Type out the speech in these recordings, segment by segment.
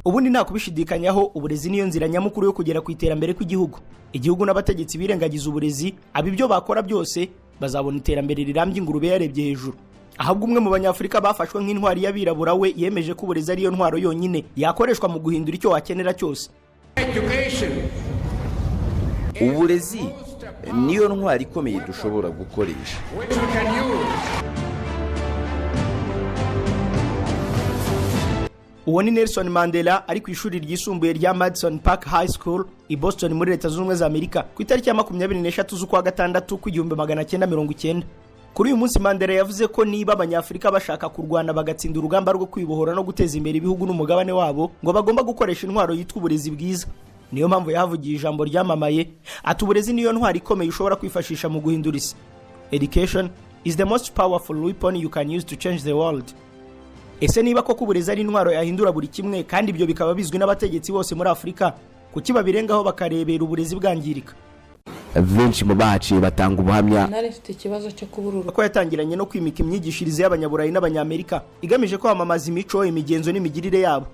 Ubundi nta kubishidikanyaho, uburezi niyo nzira nyamukuru yo kugera ku iterambere kw'igihugu. Igihugu n'abategetsi birengagiza uburezi, aba ibyo bakora byose bazabona iterambere rirambye ingurube yarebye hejuru. Ahubwo umwe mu Banyafurika bafashwe nk'intwari y'abirabura we yemeje ko uburezi ariyo ntwaro yonyine yakoreshwa mu guhindura icyo wakenera cyose. Uburezi niyo ntwaro ikomeye dushobora gukoresha. Which we can use. Uwo ni Nelson Mandela ari ku ishuri ryisumbuye rya Madison Park High School i Boston muri Leta Zunze Ubumwe za Amerika ku itariki ya 23 z'ukwa gatandatu ku 1990. Kuri uyu munsi Mandela yavuze ko niba Abanyafurika bashaka kurwana bagatsinda urugamba rwo kwibohora no guteza imbere ibihugu n'umugabane wabo, ngo bagomba gukoresha intwaro yitwa uburezi bwiza. Niyo mpamvu yahavugiye ijambo ryamamaye ati: "Uburezi niyo ntwaro ikomeye ushobora kwifashisha mu guhindura isi." "Education is the most powerful weapon you can use to change the world." Ese niba koko uburezi ari intwaro yahindura buri kimwe, kandi ibyo bikaba bizwi n'abategetsi bose muri Afurika, kuki babirengaho bakarebera uburezi bwangirika? Benshi mu bahaciye batanga ubuhamya. Nari mfite ikibazo cyo kubura Ko yatangiranye no kwimika imyigishirize y'Abanyaburayi n'Abanyamerika igamije kwamamaza imico, imigenzo n'imigirire yabo.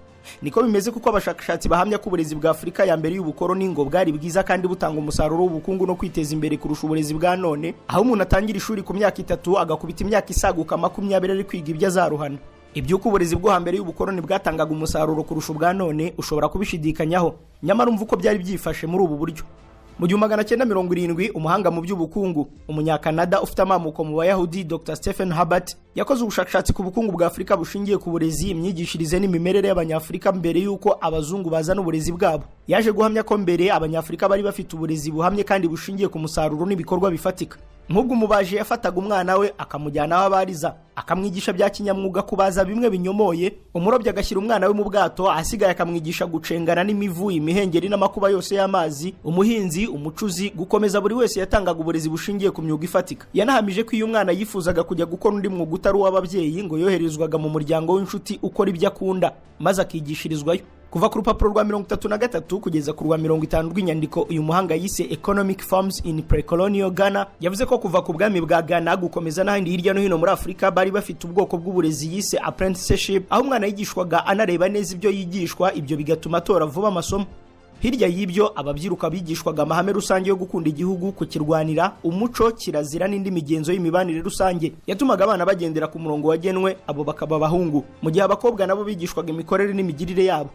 Niko bimeze, kuko abashakashatsi bahamya ko uburezi bwa Afurika ya mbere y'ubukoroni ngo bwari bwiza kandi butanga umusaruro w'ubukungu no kwiteza imbere kurusha uburezi bwa none, aho umuntu atangira ishuri ku myaka 3, agakubita imyaka isaguka 20 ari kwiga ibyo azaruhana. Iby'uko uburezi bwo hambere y'ubukoroni bwatangaga umusaruro kurusha ubwa none ushobora kubishidikanyaho, nyamara umva uko byari byifashe muri ubu buryo. Mu 1970, umuhanga mu by'ubukungu, Umunyakanada ufite amamuko mu Bayahudi, Dr Stephen Herbert, yakoze ubushakashatsi ku bukungu bwa Afurika bushingiye ku burezi, imyigishirize n'imimerere y'Abanyafurika mbere y'uko abazungu bazana uburezi bwabo. Yaje guhamya ko mbere Abanyafurika bari bafite uburezi buhamye kandi bushingiye ku musaruro n'ibikorwa bifatika. Nk'ubwo umubaji yafataga umwana we akamujyana aho abariza, akamwigisha bya kinyamwuga kubaza bimwe binyomoye. Umurobyi agashyira umwana we mu bwato, ahasigaye akamwigisha gucengana n'imivu, imihengeri n'amakuba yose y'amazi. Umuhinzi, umucuzi, gukomeza, buri wese yatangaga uburezi bushingiye ku myuga ifatika. Yanahamije ko iyo umwana yifuzaga kujya gukora undi mwuga utari uw'ababyeyi, ngo yoherezwaga mu muryango w'inshuti ukora ibyo akunda, maze akigishirizwayo. Kuva ku rupapuro rwa 33 kugeza ku rwa 50 rw'inyandiko uyu muhanga yise "Economic Forms in Precolonial Ghana", yavuze ko kuva ku bwami bwa Ghana gukomeza n'ahandi hirya no hino muri Afurika bari bafite ubwoko bw'uburezi yise apprenticeship, aho umwana yigishwaga anareba neza ibyo yigishwa, ibyo bigatuma atora vuba amasomo. Hirya y'ibyo, ababyiruka bigishwaga amahame rusange yo gukunda igihugu, kukirwanira, umuco, kirazira n'indi migenzo y'imibanire rusange yatumaga abana bagendera ku murongo wagenwe. Abo bakaba abahungu, mu gihe abakobwa nabo bigishwaga imikorere n'imigirire yabo.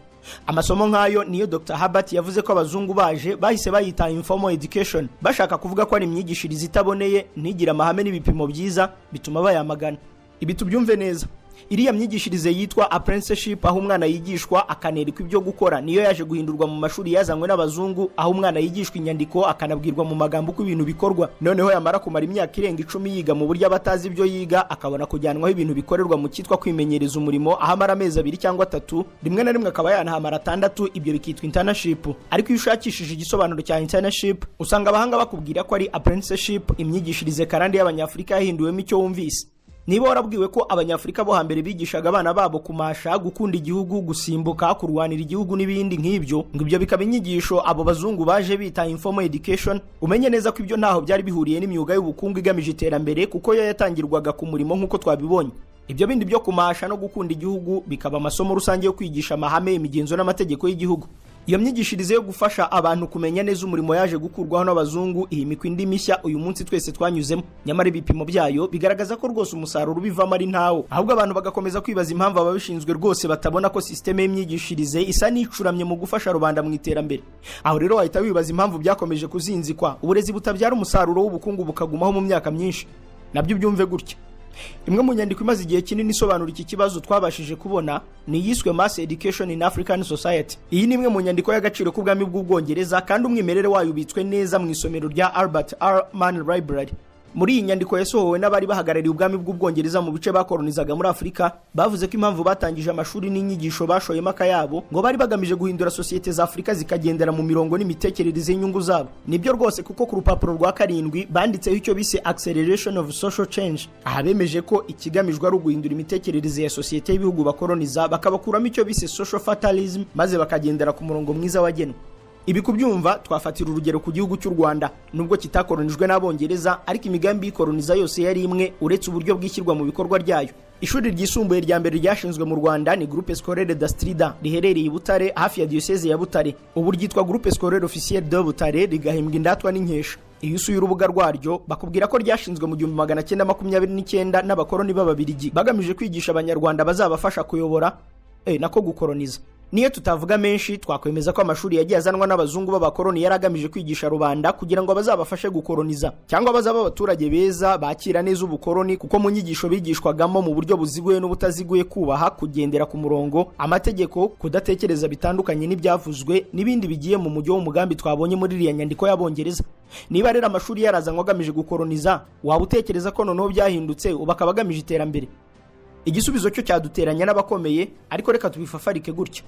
Amasomo nk'ayo niyo Dr Herbert yavuze ko abazungu baje bahise bayita informal education, bashaka kuvuga ko ari imyigishirize itaboneye, ntigire amahame n'ibipimo byiza, bituma bayamagana. Ibi tubyumve neza: iriya myigishirize yitwa apprenticeship, aho umwana yigishwa akanerekwa ibyo gukora, niyo yaje guhindurwa mu mashuri yazanywe n'abazungu, aho umwana yigishwa inyandiko, akanabwirwa mu magambo uko ibintu bikorwa. Noneho yamara kumara imyaka irenga 10 yiga mu buryo aba atazi ibyo yiga, akabona kujyanwaho ibintu bikorerwa mu cyitwa kwimenyereza umurimo, aho amara amezi 2 cyangwa 3, rimwe na rimwe akaba yanahamara 6. Ibyo bikitwa internship. Ariko iyo ushakishije igisobanuro cya internship, usanga abahanga bakubwira ko ari apprenticeship, imyigishirize karande y'Abanyafurika yahinduwemo icyo wumvise. Niba warabwiwe ko Abanyafurika bo hambere bigishaga abana babo kumasha, gukunda igihugu, gusimbuka, kurwanira igihugu n'ibindi nk'ibyo, ngo ibyo bikaba inyigisho abo bazungu baje bita informal education, umenye neza ko ibyo ntaho byari bihuriye n'imyuga y'ubukungu igamije iterambere, kuko yo yatangirwaga ku murimo nk'uko twabibonye. Ibyo bindi byo kumasha no gukunda igihugu bikaba amasomo rusange yo kwigisha amahame, imigenzo n'amategeko y'igihugu. Iyo myigishirize yo gufasha abantu kumenya neza umurimo yaje gukurwaho n'abazungu, ihimikwa indi mishya uyu munsi twese twanyuzemo. Nyamara ibipimo byayo bigaragaza ko rwose umusaruro ubivamo ari ntawo, ahubwo abantu bagakomeza kwibaza impamvu ababishinzwe rwose batabona ko sisiteme y'imyigishirize isa n'icuramye mu gufasha rubanda mu iterambere. Aho rero wahita wibaza impamvu byakomeje kuzinzikwa, uburezi butabyara umusaruro w'ubukungu bukagumaho mu myaka myinshi. Nabyo byumve gutya: imwe mu nyandiko imaze igihe kinini isobanura iki kibazo twabashije kubona ni iyiswe "Mass Education in African Society". Iyi ni imwe mu nyandiko y'agaciro k'ubwami bw'Ubwongereza, kandi umwimerere wayo ubitswe neza mu isomero rya Albert R Mann Library. Muri iyi nyandiko yasohowe n'abari bahagarariye ubwami bw'Ubwongereza mu bice bakolonizaga muri Afurika, bavuze ko impamvu batangije amashuri n'inyigisho bashoyemo akayabo, ngo bari bagamije guhindura sosiyete za Afurika zikagendera mu mirongo n'imitekerereze y'inyungu zabo. Nibyo rwose, kuko ku rupapuro rwa 7 banditseho icyo bise "acceleration of social change". Aha bemeje ko ikigamijwe ari uguhindura imitekerereze ya sosiyete y'ibihugu bakoloniza, bakabakuramo icyo bise social fatalism, maze bakagendera ku murongo mwiza wagenwe. Ibi kubyumva, twafatira urugero ku gihugu cy'u Rwanda. Nubwo kitakoronijwe n'Abongereza, ariko imigambi y'ikoroniza yose yari imwe, uretse uburyo bwishyirwa mu bikorwa ryayo. Ishuri ryisumbuye rya mbere ryashinzwe mu Rwanda ni Groupe Scolaire d'Astrida, riherereye i Butare, hafi ya Diyoseze ya Butare. Ubu ryitwa Groupe Scolaire Officiel de Butare, rigahimbwa Indatwa n'Inkesha. Iyo usuye urubuga rwaryo, bakubwira ko ryashinzwe mu 1929 n'abakoroni b'Ababirigi, bagamije kwigisha Abanyarwanda bazabafasha kuyobora, nako gukoroniza. Niyo tutavuga menshi, twakwemeza ko amashuri yagiye azanwa n'abazungu b'abakoroni yari agamije kwigisha rubanda kugira ngo bazabafashe gukoroniza, cyangwa bazaba abaturage beza bakira neza ubukoroni, kuko mu nyigisho bigishwagamo mu buryo buziguye n'ubutaziguye kubaha, kugendera ku murongo, amategeko, kudatekereza bitandukanye n'ibyavuzwe, n'ibindi bigiye mu mujyo w'umugambi twabonye muri iriya nyandiko y'Abongereza. Niba rero amashuri yarazanywe agamije gukoroniza, waba utekereza ko noneho byahindutse, ubu akaba agamije iterambere? Igisubizo cyo cyaduteranya n'abakomeye, ariko reka tubifafarike gutya.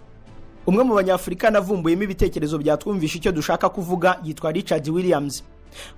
Umwe mu Banyafurika navumbuyemo ibitekerezo byatwumvisha icyo dushaka kuvuga yitwa Richard Williams.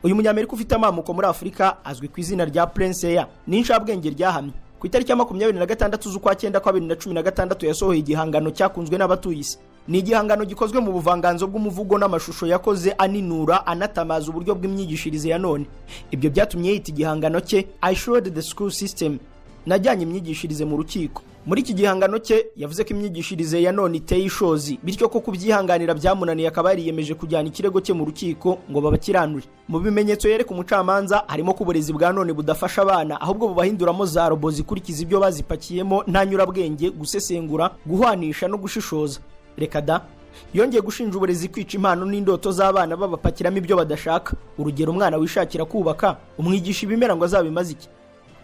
Uyu Munyamerika ufite amamuko muri Afurika azwi ku izina rya Prince Ea, ni inshabwenge ryahamye. Ku itariki ya 26 z'ukwa cyenda kwa 2016 yasohoye igihangano cyakunzwe n'abatuye isi. Ni igihangano gikozwe mu buvanganzo bw'umuvugo n'amashusho, yakoze aninura anatamaza uburyo bw'imyigishirize ya none. Ibyo byatumye yita igihangano cye "I Sued the School System", najyanye imyigishirize mu rukiko. Muri iki gihangano cye yavuze ko imyigishirize ya none iteye ishozi, bityo ko kubyihanganira byamunaniye, akaba yariyemeje kujyana ikirego cye mu rukiko ngo babakiranure. Mu bimenyetso yereka umucamanza harimo ko uburezi bwa none budafasha abana, ahubwo bubahinduramo za robo zikurikiza ibyo bazipakiyemo, nta nyurabwenge, gusesengura, guhwanisha no gushishoza. Reka da! Yongeye gushinja uburezi kwica impano n'indoto z'abana, babapakiramo ibyo badashaka. Urugero, umwana wishakira kubaka, umwigisha ibimera ngo azabimaze iki?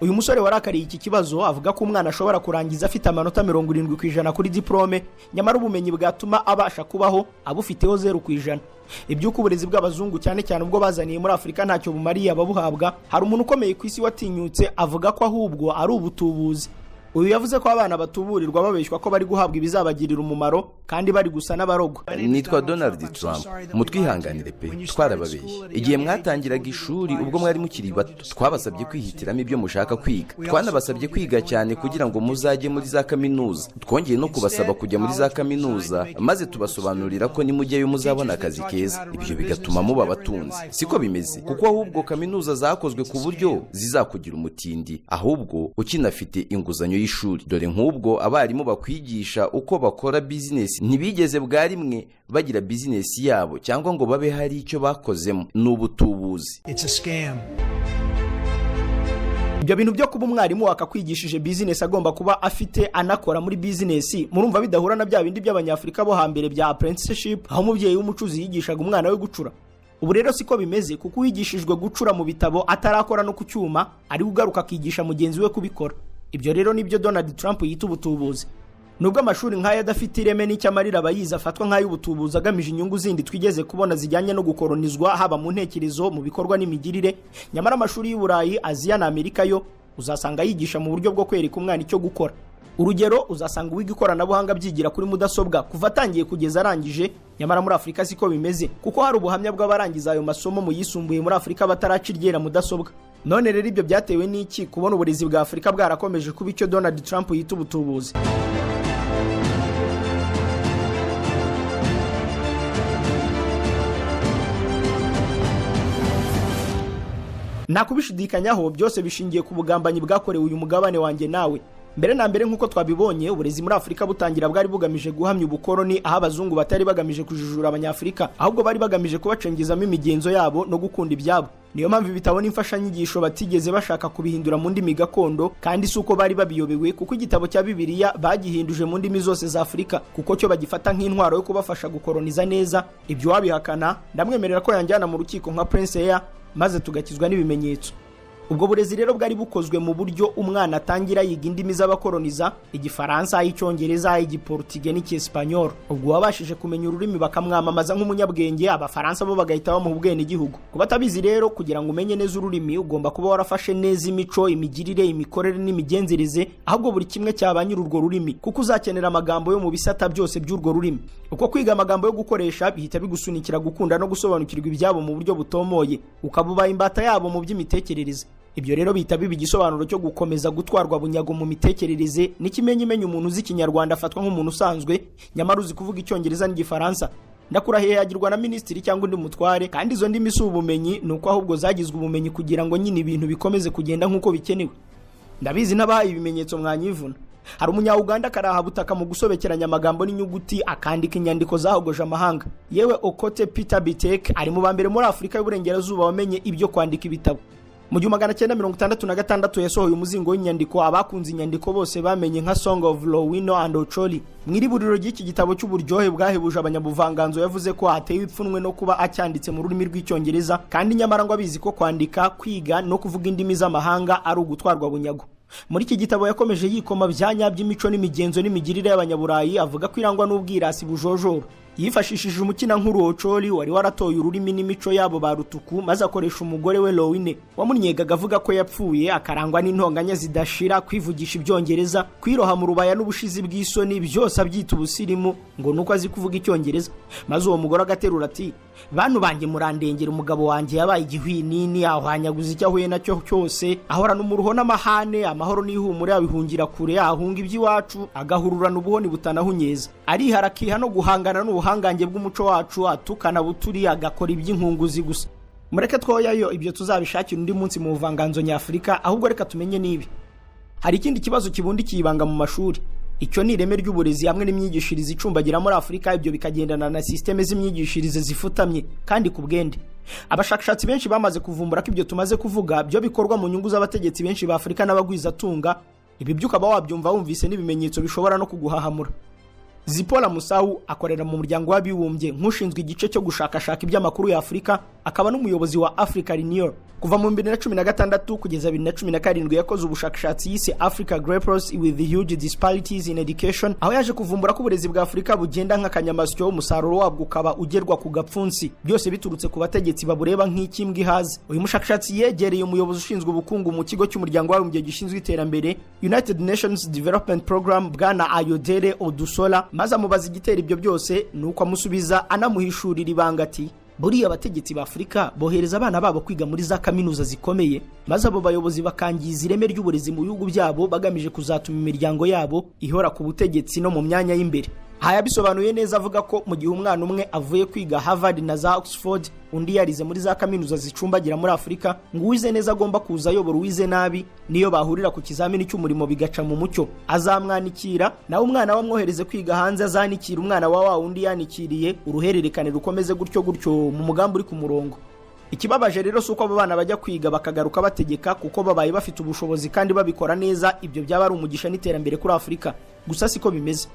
Uyu musore warakariye iki kibazo avuga ko umwana ashobora kurangiza afite amanota 70% kuri diporome, nyamara ubumenyi bwatuma abasha kubaho abufiteho 0%. Iby'uko uburezi bw'abazungu, cyane cyane ubwo bazaniye muri Afurika, ntacyo bumariye ababuhabwa, hari umuntu ukomeye ku isi watinyutse avuga ko ahubwo ari ubutubuzi. Uyu yavuze ko abana batuburirwa babeshywa ko bari guhabwa ibizabagirira umumaro, kandi bari gusa n'abarogwa. Nitwa Donald Trump. Mutwihanganire pe, twarababeshye. Igihe mwatangiraga ishuri, ubwo mwari mukiri bato, twabasabye kwihitiramo ibyo mushaka kwiga. Twanabasabye kwiga cyane kugira ngo muzajye muri za kaminuza. Twongeye no kubasaba kujya muri za kaminuza, maze tubasobanurira ko nimujyayo muzabona akazi keza, ibyo bigatuma muba abatunzi. Siko bimeze, kuko ahubwo kaminuza zakozwe ku buryo zizakugira umutindi, ahubwo ukinafite inguzanyo y'ishuri. Dore nk'ubwo abarimu bakwigisha uko bakora bizinesi ntibigeze bwa rimwe bagira bizinesi yabo, cyangwa ngo babe hari icyo bakozemo. Ni ubutubuzi. It's a scam. Ibyo bintu byo kuba umwarimu wakakwigishije bizinesi agomba kuba afite anakora muri bizinesi, murumva bidahura na bya bindi by'Abanyafurika bo hambere bya apprenticeship, aho umubyeyi w'umucuzi yigishaga umwana we gucura? Ubu rero siko bimeze, kuko uwigishijwe gucura mu bitabo atarakora no ku cyuma, ari ugaruka akigisha mugenzi we kubikora. Ibyo rero nibyo Donald Trump yita ubutubuzi. Nubwo amashuri nk'aya adafite ireme n'icyo amarira abayizi afatwa nk'ay'ubutubuzi agamije inyungu zindi twigeze kubona zijyanye no gukoronizwa, haba mu ntekerezo, mu bikorwa n'imigirire, nyamara amashuri y'u Burayi, Aziya na Amerika yo uzasanga yigisha mu buryo bwo kwereka umwana icyo gukora. Urugero, uzasanga uwiga ikoranabuhanga byigira kuri mudasobwa kuva atangiye kugeza arangije. Nyamara muri Afurika siko bimeze, kuko hari ubuhamya bw'abarangiza ayo masomo mu yisumbuye muri Afurika bataraca iryera mudasobwa. None rero ibyo byatewe n'iki kubona uburezi bwa Afurika bwarakomeje kuba icyo Donald Trump yita ubutubuzi? Nta kubishidikanyaho, byose bishingiye ku bugambanyi bwakorewe uyu mugabane wanjye nawe. Mbere na mbere, nk'uko twabibonye, uburezi muri Afurika butangira bwari bugamije guhamya ubukoroni, aho abazungu batari bagamije kujijura Abanyafurika, ahubwo bari bagamije kubacengezamo imigenzo yabo no gukunda ibyabo. Niyo mpamvu ibitabo n'imfashanyigisho batigeze bashaka kubihindura mu ndimi gakondo, kandi si uko bari babiyobewe, kuko igitabo cya Bibiliya bagihinduje mu ndimi zose za Afurika, kuko cyo bagifata nk'intwaro yo kubafasha gukoroniza neza. Ibyo wabihakana ndamwemerera ko yanjyana mu rukiko nka Prince Ea, maze tugakizwa n'ibimenyetso. Ubwo burezi rero bwari bukozwe mu buryo umwana atangira yiga indimi z'abakoroniza: Igifaransa, Icyongereza, Igiportige n'Icyesipanyol. Ubwo wabashije kumenya ururimi bakamwamamaza nk'umunyabwenge, Abafaransa bo bagahita bamuha ubwenegihugu. Ku batabizi rero, kugira ngo umenye neza ururimi ugomba kuba warafashe neza imico, imigirire, imikorere n'imigenzereze, ahubwo buri kimwe cyaba nyiri urwo rurimi, kuko uzakenera amagambo yo mu bisata byose by'urwo rurimi. Uko kwiga amagambo yo gukoresha bihita bigusunikira gukunda no gusobanukirwa ibyabo mu buryo butomoye, ukaba ubaye imbata yabo mu by'imitekerereze. Ibyo rero bihita biba igisobanuro cyo gukomeza gutwarwa bunyago mu mitekerereze. N'ikimenyimenyi, umuntu uzi Ikinyarwanda afatwa nk'umuntu usanzwe, nyamara uzi kuvuga Icyongereza n'Igifaransa Ndakurahiye, yagirwa na minisitiri cyangwa undi mutware. Kandi izo ndimi si ubumenyi, ni uko ahubwo zagizwe ubumenyi kugira ngo nyine ibintu bikomeze kugenda nk'uko bikenewe. Ndabizi, n'abahaye ibimenyetso mwanyivuna. Hari Umunya-Uganda karahabutaka mu gusobekeranya amagambo n'inyuguti, akandika inyandiko zahogoje amahanga. Yewe, Okote Peter Bitek ari mu ba mbere muri Afurika y'Uburengerazuba wamenye ibyo kwandika ibitabo. Mu 1966 yasohoye umuzingo w'inyandiko abakunze inyandiko bose bamenye nka Song of Lowino and Ocholi. Mu iriburiro ry'iki gitabo cy'uburyohe bwahebuje abanyabuvanganzo, yavuze ko atewe ipfunwe no kuba acyanditse mu rurimi rw'Icyongereza, kandi nyamara ngo abizi ko kwandika, kwiga no kuvuga indimi z'amahanga ari ugutwarwa bunyago. Muri iki gitabo yakomeje yikoma bya by'imico n'imigenzo n'imigirire y'Abanyaburayi, avuga ko irangwa n'ubwirasi bujojora. Yifashishije umukinankuru Ocholi wari waratoye ururimi n'imico yabo ba rutuku, maze akoresha umugore we Lowine wamunyegaga avuga ko yapfuye, akarangwa n'intonganya zidashira, kwivugisha Ibyongereza, kwiroha mu rubaya n'ubushizi bw'isoni, byose abyita ubusirimu ngo nuko azi kuvuga Icyongereza. Maze uwo mugore agaterura ati: "Bantu banjye, murandengera, umugabo wanjye yabaye igihwinini, ahwanyaguza icyo ahuye nacyo cyose, ahorana umuruho n'amahane, amahoro n'ihumure abihungira kure, ahunga iby'iwacu, agahururana ubuhoni butanahunyeza, arihara akiha no guhangana n'ubuhangange bw'umuco wacu, atukana buturi, agakora iby'inkunguzi gusa." Mureke twoyayo, ibyo tuzabishakira undi munsi mu buvanganzo nyafurika. Ahubwo reka tumenye n'ibi: hari ikindi kibazo kibundikiye ibanga mu mashuri. Icyo ni ireme ry'uburezi hamwe n'imyigishirize icumbagira muri Afurika, ibyo bikagendana na sisiteme z'imyigishirize zifutamye kandi ku bwende. Abashakashatsi benshi bamaze kuvumbura ko ibyo tumaze kuvuga byo bikorwa mu nyungu z'abategetsi benshi ba Afurika n'abagwizatunga. Ibi byo ukaba wabyumva wumvise n'ibimenyetso bishobora no kuguhahamura. Zipora Musawu akorera mu Muryango w'Abibumbye nk'ushinzwe igice cyo gushakashaka iby'amakuru ya Afurika, akaba n'umuyobozi wa Africa Renewal. Kuva mu 2016 kugeza 2017 yakoze ubushakashatsi yise Africa Grapples with Huge Disparities in Education, aho yaje kuvumbura ko uburezi bwa Afurika bugenda nk'akanyamasyo, umusaruro wabwo ukaba ugerwa ku gapfunsi, byose biturutse ku bategetsi babureba nk'ikimbwa ihaze. Uyu mushakashatsi yegereye umuyobozi ushinzwe ubukungu mu kigo cy'Umuryango w'Abibumbye gishinzwe iterambere, United Nations Development Program, Bwana Ayodele Odusola, maze amubaza igitera ibyo byose. Nuko amusubiza anamuhishurira ibanga ati: "Buriya abategetsi ba Afurika bohereza abana babo kwiga muri za kaminuza zikomeye, maze abo bayobozi bakangiza ireme ry'uburezi mu bihugu byabo, bagamije kuzatuma imiryango yabo ihora ku butegetsi no mu myanya y'imbere." Aha yabisobanuye neza, avuga ko mu gihe umwana umwe avuye kwiga Harvard na za Oxford, undi yarize muri za kaminuza zicumbagira muri Afurika, ngo uwize neza agomba kuza ayobora uwize nabi. Niyo bahurira ku kizamini cy'umurimo bigaca mu mucyo, azamwanikira. Nawe umwana we amwohereze kwiga hanze, azanikira umwana wa wa wundi yanikiriye, uruhererekane rukomeze gutyo gutyo mu mugambi uri ku murongo. Ikibabaje rero si uko abo bana bajya kwiga bakagaruka bategeka, kuko babaye bafite ubushobozi kandi babikora neza, ibyo byaba ari umugisha n'iterambere kuri Afurika. Gusa siko bimeze.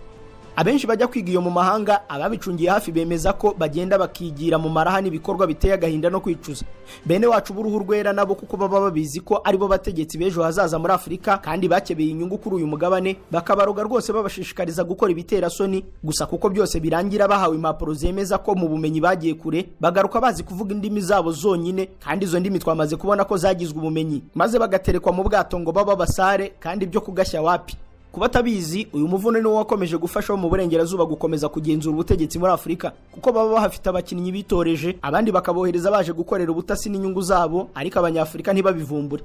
Abenshi bajya kwiga iyo mu mahanga, ababicungiye hafi bemeza ko bagenda bakigira mu maraha n'ibikorwa biteye agahinda no kwicuza. Bene wacu b'uruhu rwera nabo, kuko baba babizi ko aribo bategetsi b'ejo hazaza muri Afurika kandi bakebeye inyungu kuri uyu mugabane, bakabaroga rwose babashishikariza gukora ibiterasoni gusa, kuko byose birangira bahawe impapuro zemeza ko mu bumenyi bagiye kure. Bagaruka bazi kuvuga indimi zabo zonyine, kandi izo ndimi twamaze kubona ko zagizwe ubumenyi, maze bagaterekwa mu bwato ngo baba basare, kandi ibyo kugashya wapi. Kuba atabizi, uyu muvuno niwo wakomeje gufasha mu Burengerazuba gukomeza kugenzura ubutegetsi muri Afurika, kuko baba bahafite abakinnyi bitoreje, abandi bakabohereza baje gukorera ubutasi n'inyungu zabo, ariko Abanyafurika ntibabivumbure.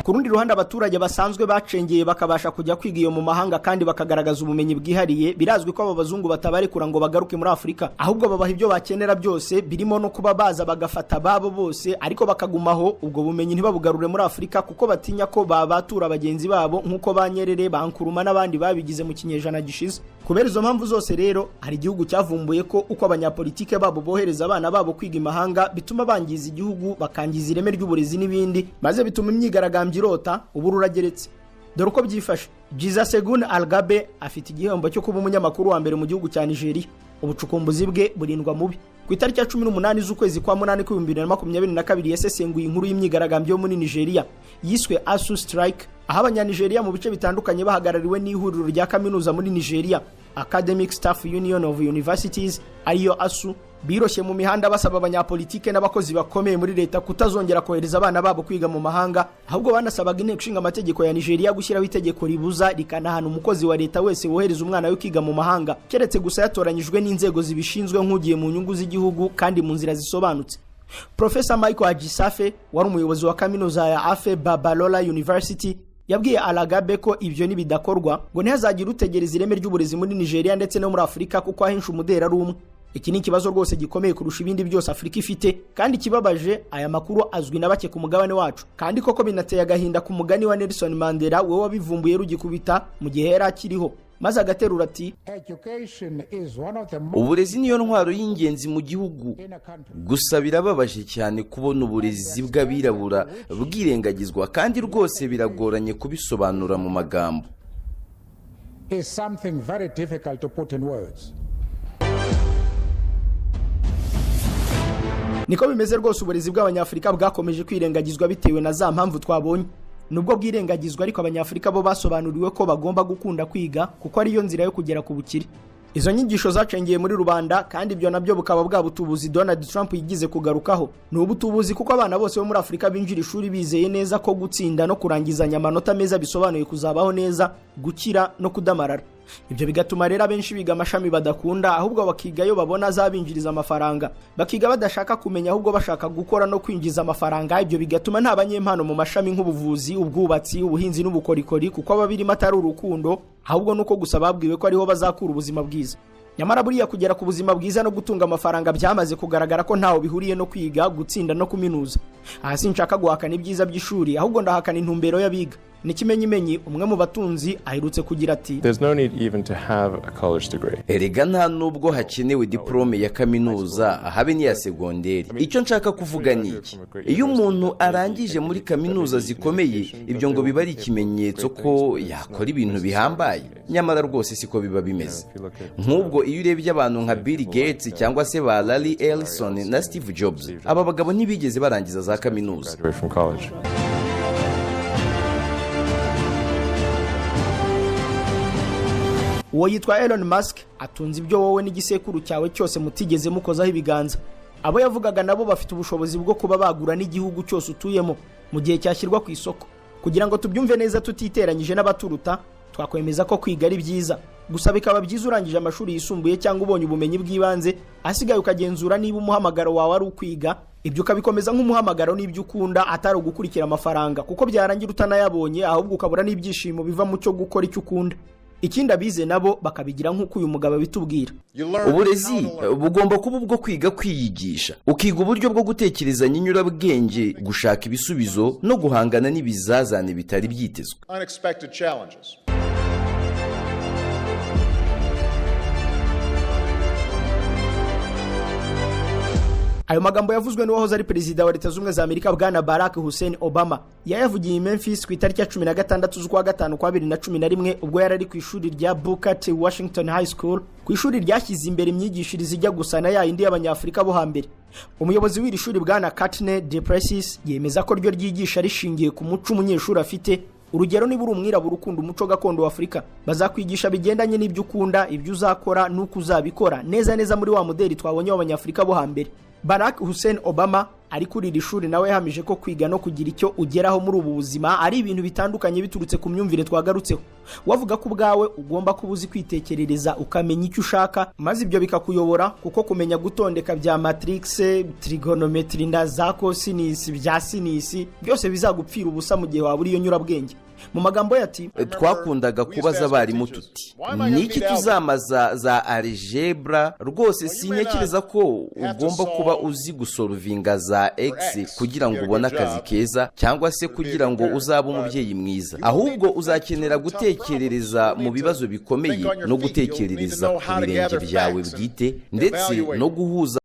Ku rundi ruhande, abaturage basanzwe bacengeye bakabasha kujya kwiga iyo mu mahanga kandi bakagaragaza ubumenyi bwihariye, birazwi ko abo bazungu batabarekura ngo bagaruke muri Afurika. Ahubwo babaha ibyo bakenera byose, birimo no kuba baza bagafata ababo bose, ariko bakagumaho, ubwo bumenyi ntibabugarure muri Afurika, kuko batinya ko babatura bagenzi babo nk'uko ba Nyerere, ba Nkuruma n'abandi babigize mu kinyejana gishize. Kubera izo mpamvu zose rero, hari igihugu cyavumbuye ko uko abanyapolitike babo bohereza abana babo kwiga imahanga bituma bangiza igihugu, bakangiza ireme ry'uburezi n'ibindi, maze bituma imyigaragambyo irota ubu rurageretse. Dore uko byifashe: Segun Algabe afite igihembo cyo kuba umunyamakuru wa mbere mu gihugu cya Nigeria. Ubucukumbuzi bwe burindwa mubi. Ku itariki ya 18 z'ukwezi kwa munani k'2022 yasesenguye inkuru y'imyigaragambyo yo muri Nigeria yiswe ASUU Strike, aho Abanyanigeriya mu bice bitandukanye bahagarariwe n'ihuriro rya kaminuza muri Nigeria, Academic Staff Union of Universities, ariyo ASUU, biroshye mu mihanda basaba abanyapolitike n'abakozi bakomeye muri leta kutazongera kohereza abana babo kwiga mu mahanga. Ahubwo banasabaga Inteko Ishinga Amategeko ya Nigeria gushyiraho itegeko ribuza rikanahana umukozi wa leta wese wohereza umwana we kwiga mu mahanga, keretse gusa yatoranyijwe n'inzego zibishinzwe nk'ugiye mu nyungu z'igihugu kandi mu nzira zisobanutse. Profesa Michael Ajisafe wari umuyobozi wa kaminuza ya Afe Babalola University Yabwiye Alagabe ko ibyo nibidakorwa ngo ntihazagire utegereza ireme ry'uburezi muri Nigeria ndetse no muri Afurika, kuko ahenshi umuderi ari umwe. Iki ni ikibazo rwose gikomeye kurusha ibindi byose Afurika ifite, kandi ikibabaje, aya makuru azwi na bake ku mugabane wacu. Kandi koko binateye agahinda, ku mugani wa Nelson Mandela, we wabivumbuye rugikubita mu gihe yari akiriho, maze agaterura ati: "Uburezi niyo ntwaro y'ingenzi mu gihugu. Gusa birababaje cyane kubona uburezi bw'abirabura bwirengagizwa, kandi rwose biragoranye kubisobanura mu magambo." Is something very difficult to put in words. Niko bimeze rwose, uburezi bw'Abanyafurika bwakomeje kwirengagizwa bitewe na za mpamvu twabonye. Nubwo bwirengagizwa ariko, Abanyafurika bo basobanuriwe ko bagomba gukunda kwiga kuko ariyo nzira yo kugera ku bukire. Izo nyigisho zacengeye muri rubanda, kandi ibyo nabyo bukaba bwa butubuzi Donald Trump yigize kugarukaho. Ni ubutubuzi kuko abana bose bo muri Afurika binjira ishuri bizeye neza ko gutsinda no kurangizanya amanota meza bisobanuye kuzabaho neza, gukira no kudamarara. Ibyo bigatuma rero abenshi biga amashami badakunda, ahubwo bakiga ayo babona azabinjiriza amafaranga. Bakiga badashaka kumenya, ahubwo bashaka gukora no kwinjiza amafaranga. Ibyo bigatuma nta banyempano mu mashami nk'ubuvuzi, ubwubatsi, ubuhinzi n'ubukorikori, kuko ababirimo atari urukundo, ahubwo nuko gusa babwiwe ko ariho bazakura ubuzima bwiza. Nyamara buriya kugera ku buzima bwiza no gutunga amafaranga byamaze kugaragara ko ntaho bihuriye no kwiga, gutsinda no kuminuza. Aha sinshaka guhakana ibyiza by'ishuri, ahubwo ndahakana intumbero y'abiga. N'ikimenyimenyi, umwe mu batunzi aherutse kugira ati: There's no need even to have a college degree. "Erega nta nubwo hakenewe diporome ya kaminuza, habe n'iya segonderi. Icyo nshaka kuvuga ni iki: iyo umuntu arangije muri kaminuza zikomeye, ibyo ngo biba ari ikimenyetso ko yakora ibintu bihambaye. Nyamara rwose siko biba bimeze. Nk'ubwo iyo urebye abantu nka Bill Gates cyangwa se ba Larry Ellison na Steve Jobs, aba bagabo ntibigeze barangiza za kaminuza." Graduate from college. Uwo yitwa Elon Musk, atunze ibyo wowe n'igisekuru cyawe cyose mutigeze mukozaho ibiganza. Abo yavugaga nabo bafite ubushobozi bwo kuba bagura n'igihugu cyose utuyemo mu gihe cyashyirwa ku isoko. Kugira ngo tubyumve neza tutiteranyije n'abaturuta, twakwemeza ko kwiga ari byiza, gusa bikaba byiza urangije amashuri yisumbuye cyangwa ubonye ubumenyi bw'ibanze, ahasigaye ukagenzura niba umuhamagaro wawe ari ukwiga, ibyo ukabikomeza nk'umuhamagaro n'ibyo ukunda, atari ugukurikira amafaranga, kuko byarangira utanayabonye, ahubwo ukabura n'ibyishimo biva mu cyo gukora icyo ukunda. Ikindi, abize nabo bakabigira nk'uko uyu mugabo abitubwira. "Uburezi bugomba kuba ubwo kwiga kwiyigisha, ukiga uburyo bwo gutekerezanya inyurabwenge, gushaka ibisubizo no guhangana n'ibizazane bitari byitezwe." Unexpected challenges. Ayo magambo yavuzwe n'uwahoze ari perezida wa Leta Z'Ubumwe za Amerika, bwana Barack Hussein Obama. Yayavugiye i Memphis ku itariki ya 16 z'ukwa gatanu kwa 2011, ubwo yari ari ku ishuri rya Booker T Washington High School, ku ishuri ryashyize imbere imyigishirize ijya gusa na ya yindi y'Abanyafurika bo hambere. Umuyobozi w'iri shuri, bwana Katne Depresis, yemeza ko ryo ryigisha rishingiye ku muco umunyeshuri afite. Urugero, niba uri umwirabura ukunda umuco gakondo wa Afurika, bazakwigisha bigendanye n'ibyo ukunda, ibyo uzakora n'uko uzabikora, neza neza muri wa mudeli twabonye w'Abanyafurika bo hambere. Barack Hussein Obama ari kuri iri shuri nawe yahamije ko kwiga no kugira icyo ugeraho muri ubu buzima ari ibintu bitandukanye, biturutse ku myumvire twagarutseho. Wavuga ko ubwawe ugomba kuba uzi kwitekerereza, ukamenya icyo ushaka, maze ibyo bikakuyobora, kuko kumenya gutondeka bya matrix, trigonometry na za cosinus bya sinus byose bizagupfira ubusa mu gihe waba uri iyo nyurabwenge. Mu magambo ye ati: "Twakundaga kubaza abarimu tuti: 'Ni iki tuzamaza za algebra?' Rwose sintekereza ko ugomba kuba uzi gusolvinga za x kugira ngo ubone akazi keza cyangwa se kugira ngo uzabe umubyeyi mwiza. Ahubwo uzakenera gutekerereza mu bibazo bikomeye no gutekerereza ku birenge byawe bwite, ndetse no guhuza